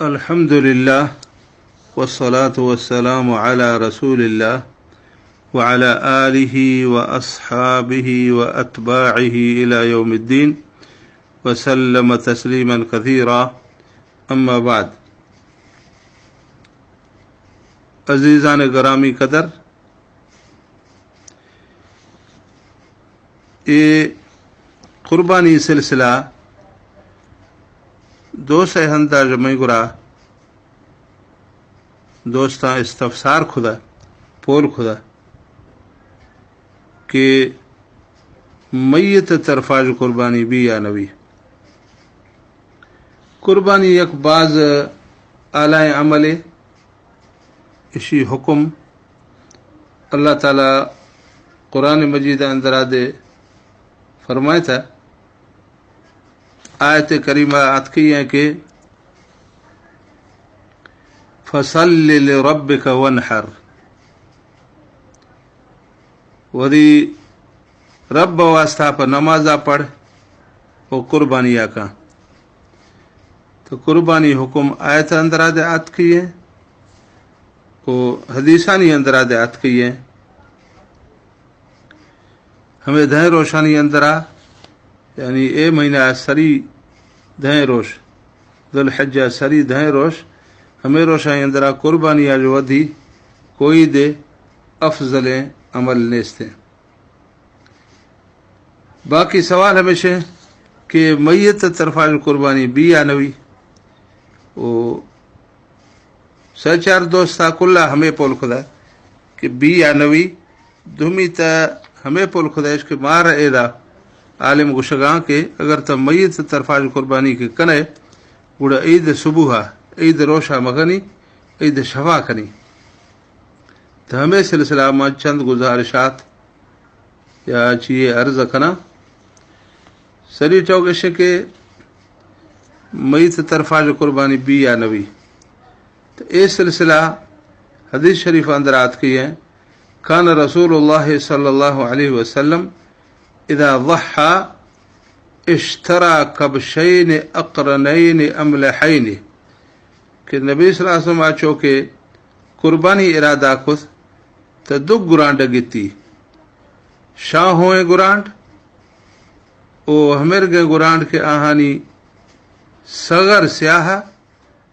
الحمد لله، والصلاة والسلام على رسول الله، وعلى آله وأصحابه وأتباعه إلى يوم الدين، وسلم تسليما كثيرا. أما بعد. عزیزان گرامی قدر، اے قربانی سلسلہ دوست ءِ ہندا جمعی گرا دوستاں استفسار کھدا، پول کھدا کہ میت ءِ طرفا قربانی بی یا نہ بی۔ قربانی یک باز اعلی عملے، اشی حکم اللہ تعالی قرآن مجید اندرا دے فرمائتا۔ آیت کریمہ آتکی ہیں کہ فصل لربک وانحر، وتی رب واسطہ پہ نمازا پڑھ و قربانیا کن۔ تو قربانی حکم آیت اندرا دے آتکی ہیں و حدیثانی اندرا دے آتکی ہیں۔ ہمے دہیں روشانی اندرا، یعنی اے مہینہ سری دہیں روش، ذوالحجہ سری دہیں روش، ہمے روشانی اندرا قربانی آ جو ودھی کوئی دے افضلیں عمل نیستیں۔ باقی سوال ہمیش ایں کہ میت ءِ طرفا قربانی بی یا نہ بی؟ و سہ چار دوستا کلا ہمے پول کھدا کہ بی یا نہ بی۔ دومی تا ہمے پول کھدا اش کہ مارا ایدا عالم گوشگاں کہ اگر تا میت ءِ طرفا قربانی کہ کنے، گڑا عید صبحا، عید روشا مکنی، عید شفا کنی۔ تو ہمے سلسلہ ما چند گزارشات یا چیئے عرض کناں۔ سری ٹوک اش کہ میت ءِ طرفا قربانی بی یا نہ بی؟ تو اے سلسلہ حدیث شریف اندر آتکی ہیں، کان رسول اللہ صلی اللہ علیہ وسلم اذا ضحى اشترى كبشين اقرنين املحين، کہ نبی صلی اللہ علیہ وسلم آ چو کہ قربانی ارادہ کت، تو دو گرانڈ گتی، شاہوئیں گرانڈ او ہمرگیں گرانڈ کہ آہانی سغر سیاہ،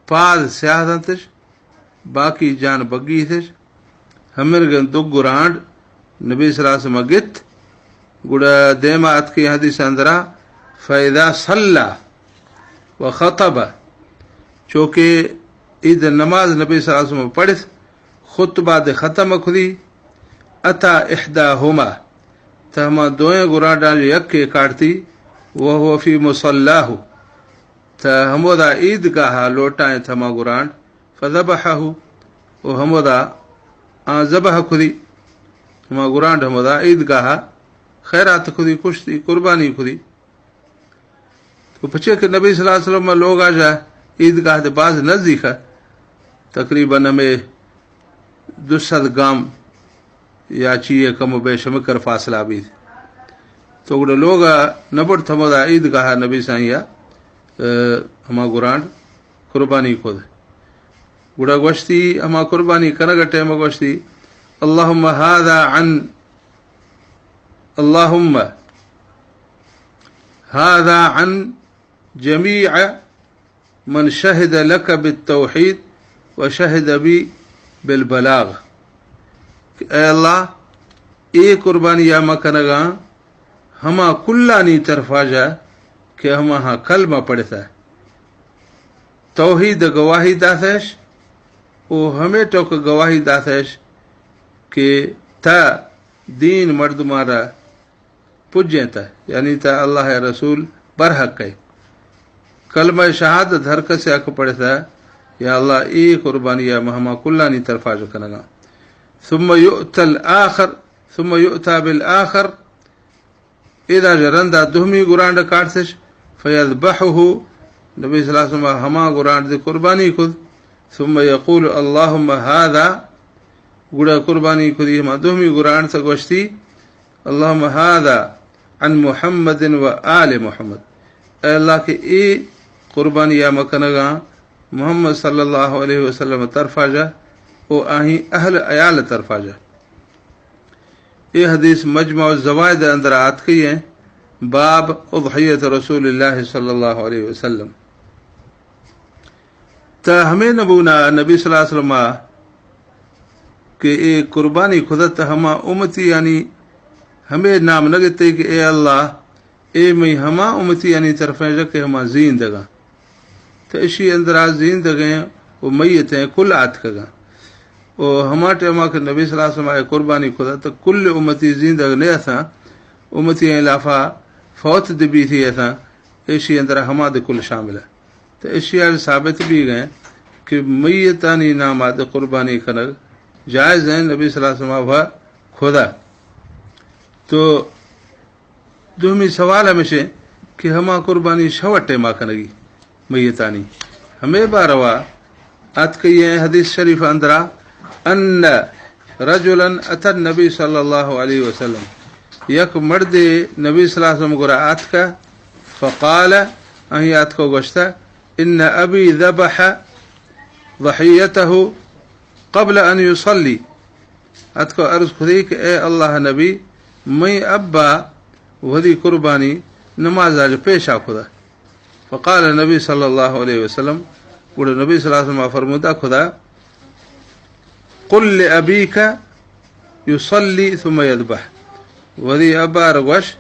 پاد سیاہ دنتش، باقی جان بگی اتش۔ ہمرگیں دو گرانڈ نبی صلی اللہ علیہ وسلم گت۔ گڑا دیما اتکی حدیث اندرا، فاذا صلى وخطب، چوکہ عید نماز نبی صلی اللہ علیہ وسلم پڑھت، خطبہ دے ختم کھدی، اتى احداهما، تو ہما دوئیں گرانڈاں یکے کاٹتی، وهو في مصلاه، تو ہمودا عیدگاہ لوٹائیں ہما گرانڈ، فذبحه، او ہمودا آ ذبح کھدی، ہما گرانڈ ہمودا عیدگاہ خیرات کھدی، کشتی، قربانی کھدی۔ تو پچے کہ نبی صلی اللہ علیہ وسلم لوگا جا عیدگاہ دے باز نزدیک ہے، تقریباً ہمیں دو سد گام یا چیئے کم و بیش ہمیں کر فاصلہ بیت۔ تو گڑا لوگا نبڑ تھمودا عیدگاہ نبی سائیں یا، اے، ہما گرانڈ قربانی کھد۔ گڑا گوشتی، ہما قربانی کنگ ٹائم گوشتی، اللهم هذا عن، اللهم هذا عن جميع من شهد لك بالتوحيد وشهد بي بالبلاغ۔ کہ اے اللہ، اے قربانی یا مکنگاں ہما کلانی طرفا جا کہ ہما ہاں کلمہ پڑھتا، توحید گواہی داتش، او ہمے ٹوک گواہی داتش کہ تا دین مردمارا پجینتا، یعنی تا اللہ ءِ رسول برحق ہے۔ کلمہ شہادت ہر کسے آ کہ پڑھتا، یا اللہ، اے قربانی یا مہما کلانی طرفا جو کنگا۔ ثم يؤتى الآخر، ثم يؤتى بالآخر، ادا جا رندا دومی گرانڈ کاٹسش، فيذبحه، نبی صلی اللہ علیہ وسلم ہما گرانڈ دی قربانی کد، ثم يقول اللهم هذا، گڑا قربانی کدی ہما دومی گرانڈ تا گوشتی، اللهم هذا عن محمد وآل محمد۔ اے اللہ کہ اے قربانی یا مکنگاں محمد صلی اللہ علیہ وسلم طرفا جا او آہیں اہل عیال طرفا جا۔ اے حدیث مجمع الزوائد اندر آتکئی ہیں، باب اضحیت رسول اللہ صلی اللہ علیہ وسلم۔ تا ہمے نمونہ نبی صلی اللہ علیہ وسلم کہ اے قربانی کھدت ہما امتی یعنی ہمے نام نہ گتے کہ اے اللہ، اے مئی ہما امتی یعنی طرفیں جا کہ ہما زیندگاں۔ تو اشی اندرا زیندگیں و میتیں کل آتکگاں۔ و ہما ٹائما کہ نبی صلی اللہ علیہ وسلم آئے قربانی کھدا تو کل امتی زیندگ نہ اتاں، امتی ایں لافا فوت دبی تھی اتاں، اشی اندرا ہما دے کل شامل ہے۔ تو اشی آج ثابت بھی گئے کہ میتانی نام آد قربانی کنگ جائز ہیں، نبی صلی اللہ علیہ وسلم و کھدا۔ تو دومی سوال ہمیشیں کہ ہما قربانی شوٹے ما کنگی میتانی۔ ہمے باروا آتکئی ہیں حدیث شریف اندرا، ان رجلا اتی النبی صلی اللہ علیہ وسلم، یک مردے نبی صلی اللہ علیہ وسلم گرا آتکا، فقال، اہیں آتکو گوشتا، ان ابی ذبح ضحیتہ قبل ان یصلی۔ اتکو عرض کھدی کہ اے اللہ نبی، مئی ابا وھدی قربانی نماز آج پیشا کھدا۔ فقال نبی صلی اللہ علیہ وسلم، گڑا نبی صلی اللہ علیہ وسلم فرمودا کھدا، قل لابیک یصلی ثم یذبح، وھدی ابا را گوش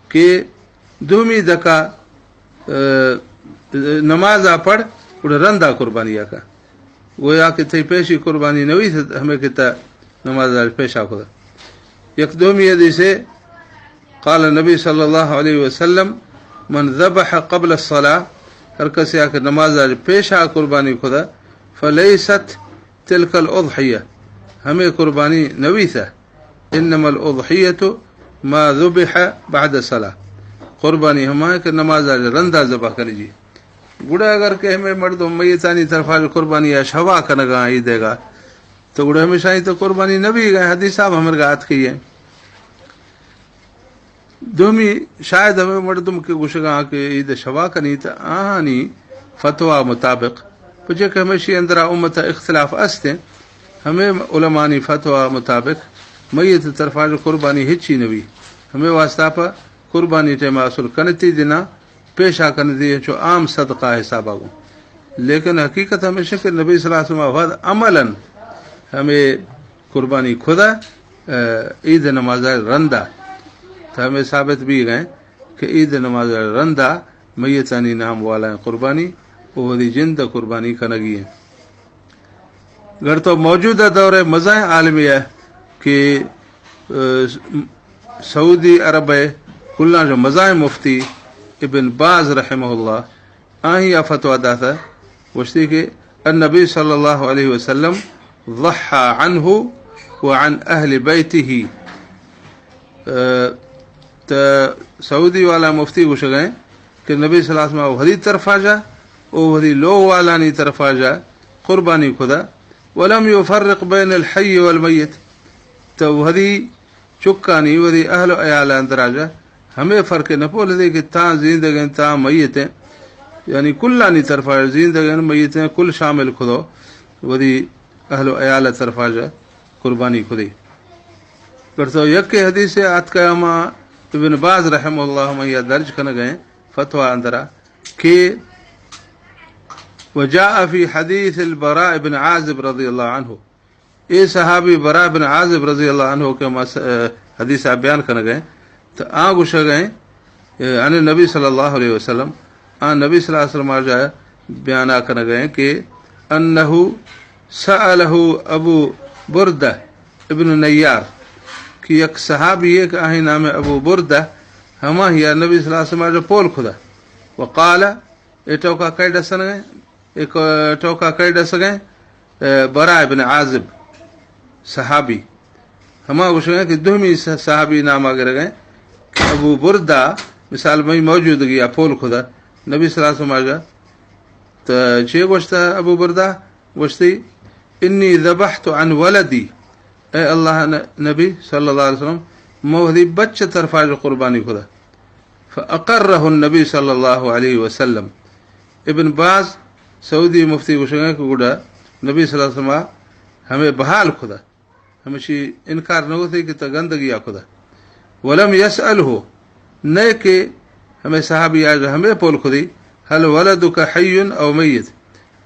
کہ دومی دکا، اه، نمازا پڑھ، گڑا رندا قربانی آکا۔ گویا کہ تئی پیشی قربانی نوی تھا، ہمیں کہ تا نماز آج پیشا کھدا۔ یک دومی حدیث ہے، قال نبی صلی اللہ علیہ وسلم، من ذبح قبل الصلاة، ہر کسی آکہ نماز آج پیشا قربانی کھدا، فلیست تلک الاضحیہ، ہمیں قربانی نوی تھا۔ انما الاضحیۃ ما ذبح بعد الصلاة، قربانی ہما ہے کہ نماز آج رندا ذبح کنجی۔ گڑا اگر کہ ہمیں مردم میتانی طرفا جو قربانی آ شوا کنگا عید گا، تو گڑا ہمیشہ ہی تو قربانی نبی گئے، حدیث صاحب ہمرگا آتکئی ہے۔ دومی شاید ہمیں مردم کہ گوشگا کہ عید شوا کنی تو آہانی فتویٰ مطابق، پچے کہ ہمیشی اندرا امت اختلاف استیں، ہمیں علمانی فتویٰ مطابق میت طرفا جو قربانی ہچی نبی، ہمیں واسطہ پا قربانی ٹائم اصل کنتی دینا پیشا کن دی چو عام صدقہ حسابا گوں۔ لیکن حقیقت ہمیشہ کہ نبی صلی اللہ علیہ وسلم وھد عملاً ہمیں قربانی کھدا، اه، عید نماز رندا۔ تو ہمیں ثابت بھی گئے کہ عید نماز رندا میتانی نام والا قربانی او وھدی جند قربانی کنگی ہیں۔ گر تو موجودہ دور مزائیں عالمی ہے کہ، اه، سعودی عرب ہے، کلاں جو مزائیں مفتی ابن باز رحمہ اللہ، آہی آ فتویٰ داتا، گوشتی کہ النبی صلی اللہ علیہ وسلم ضحى عنه وعن اہل بیتہ۔ اه، تو سعودی والا مفتی گوشگئے کہ نبی صلی اللہ علیہ وسلم وھدی طرفا جا، او وھدی لوگ والانی طرفا جا قربانی کھدا، ولم يفرق بين الحي والميت، تو وھدی چکانی، وھدی اہل و عیال اندرا جا ہمیں فرق نہ پول دے کہ تاں زیندگیں، تاں میتیں، یعنی کلانی طرفا زیندگیں، میتیں، کل شامل کھدو، وھدی اہل و عیال طرفا جا قربانی کھدی۔ پر تو یک حدیث آتکا ہما ابن باز رحمہ اللہ ہم یا درج کنگئے فتویٰ اندرا کہ وجاء في حديث البراء بن عازب رضي الله عنه، اے صحابی براء بن عازب رضی اللہ عنہ کہ ما س-، حدیث آ بیان کنگئے، تو آ گوشگئے، عن النبی صلی اللہ علیہ وسلم، آ نبی صلی اللہ علیہ وسلم آ جا بیان آ کنگئے کہ انه سأله ابو بردہ ابن نیار، کہ یک صحابی ہے کہ آہی نام ابو بردہ، ہما ہی آ نبی صلی اللہ علیہ وسلم آ جا پول کھدا۔ وقال، اے ٹوکا کئی ڈسنگئے؟ ایک ٹوکا کئی ڈسگئے؟ اے، براء ابن عازب صحابی۔ ہما گوشگئے کہ دومی ص-، صحابی نام آ گرگئے کہ ابو بردہ، مثال مئی موجودگی آ پول کھدا، نبی صلی اللہ علیہ وسلم آ جا۔ تو چے گوشتا ابو بردہ؟ گوشتی، انی ذبحت عن ولدی، اے اللہ ن-، نبی صلی اللہ علیہ وسلم، من وھدی بچ طرفا جو قربانی کھدا۔ فأقره النبي صلى الله عليه وسلم۔ ابن باز سعودی مفتی گوشگا کہ گڈا نبی صلی اللہ علیہ وسلم ہمیں بحال کھدا، ہمشی انکار نہ ہوتے کہ تا گندگی آ کھدا۔ ولم یسألہ، نئے کہ ہمیں صحابی آج ہمیں پول کھدی، هل ولدک حی او میت،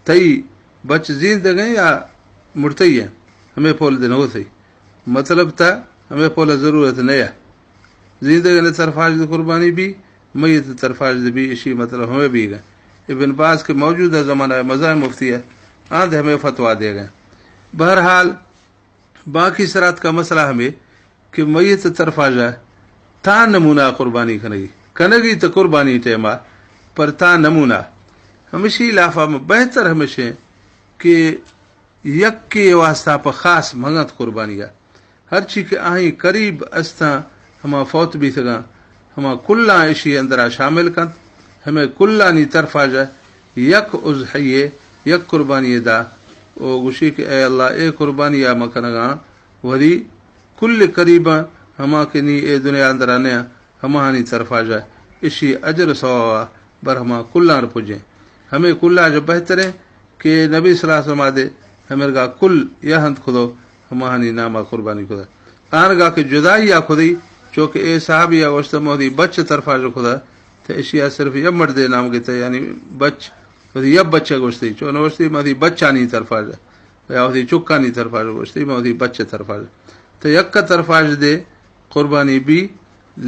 تئی بچ زیندگیں یا مرتئی ہیں، ہمیں پول دے نہ ہوتے۔ مطلب تا ہمیں پول ضرورت نہ ہے۔ زیندگیں طرفاش دی قربانی بھی، میت طرفاش دی بھی، اشی مطلب ہمیں بھی گئے۔ ابن باز کے موجودہ زمانہ مزاحم مفتی ہے، آند ہمیں فتوا دے گئے۔ بہرحال، باقی صراط کا مسئلہ ہمیں کہ میت طرفاش تا نمونہ قربانی کنگی، کنگی تو قربانی ٹیما، پر تا نمونہ ہمشی لافا میں بہتر ہمشیں کہ یکے واسطہ پہ خاص مہنگت قربانی ء۔ ہرچی کہ آہیں قریب استاں، ہما فوت بیتگاں، ہما کلاں اشی اندرا شامل کنت۔ ہمیں کلانی طرفا ژہ یک اضحیے، یک قربانی دا۔ او گوشی کہ اے اللہ، اے قربانی ء مکنگاں، وری کل قریباں، ہما کہ نی اے دنیا اندرا نیاں، ہماہانی طرفا ژہ اشی اجر و ثوابا بر ہما کلاں پجیں۔ ہمیں کلا ژہ بہتریں کہ نبی صلی اللہ علیہ وسلم دے ہمرگا کل یا ہند کھدو ہماہانی ناما قربانی کھدا۔ آنگا کہ جدائی آ کھدی، چونکہ اے صحابی آ گوشتہ مودی بچ طرفا ژہ کھدا، تو اشی آ صرف یا مردے نام گیتا، یعنی بچ، وتی یا بچ گوشتی، چون گوشتی مودی بچانی طرفا ژہ، یا وتی چکانی طرفا ژہ گوشتی، مودی بچ طرفا ژہ۔ تو یک طرفا ژہ دے قربانی بی،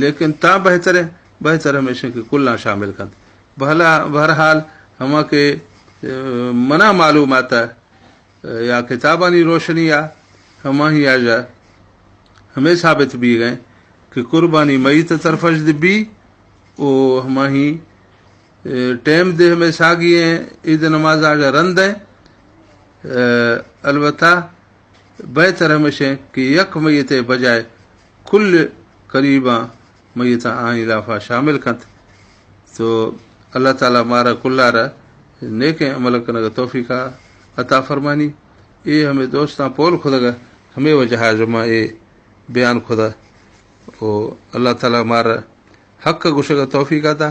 لیکن تا بہتر ہے، بہتر ہمیشہ کہ کلاں شامل کنت۔ بہلا، بہرحال، ہما کہ، اے، منا معلومات ہے، اے، یا کتابانی روشنی آ، ہماہی آ ژہ ہمیں ثابت بی گئے کہ قربانی میت طرفش دی بی، او ہماہی، اے، ٹائم دے ہمیں ساگی ہیں، عید نماز آ ژہ رند ہیں۔ اے، البتہ بہتر ہمیشیں کہ یک میت بجائے کل قریباں میتاں آئی لافا شامل کنت۔ تو اللہ تعالی مارا کلارا نیکیں عمل کنگ توفیقا عطا فرمانی۔ اے ہمیں دوستاں پول کھدگا ہمیں وجہ ژہ ما اے بیان کھدا۔ او اللہ تعالی مارا حق گوشگ توفیق عطا۔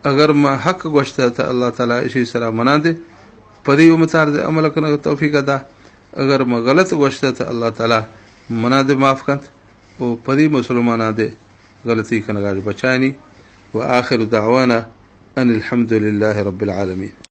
اگر ما حق گوشتہ تو اللہ تعالی اشی سرا منا دے، پدی امتار دے عمل کنگ توفیق عطا۔ اگر ما غلط گوشتہ تو اللہ تعالی منا دے معاف کنت، او پدی مسلماناں دے غلطی کنگاش بچائنی۔ و آخر دعوانا ان الحمد للہ رب العالمین۔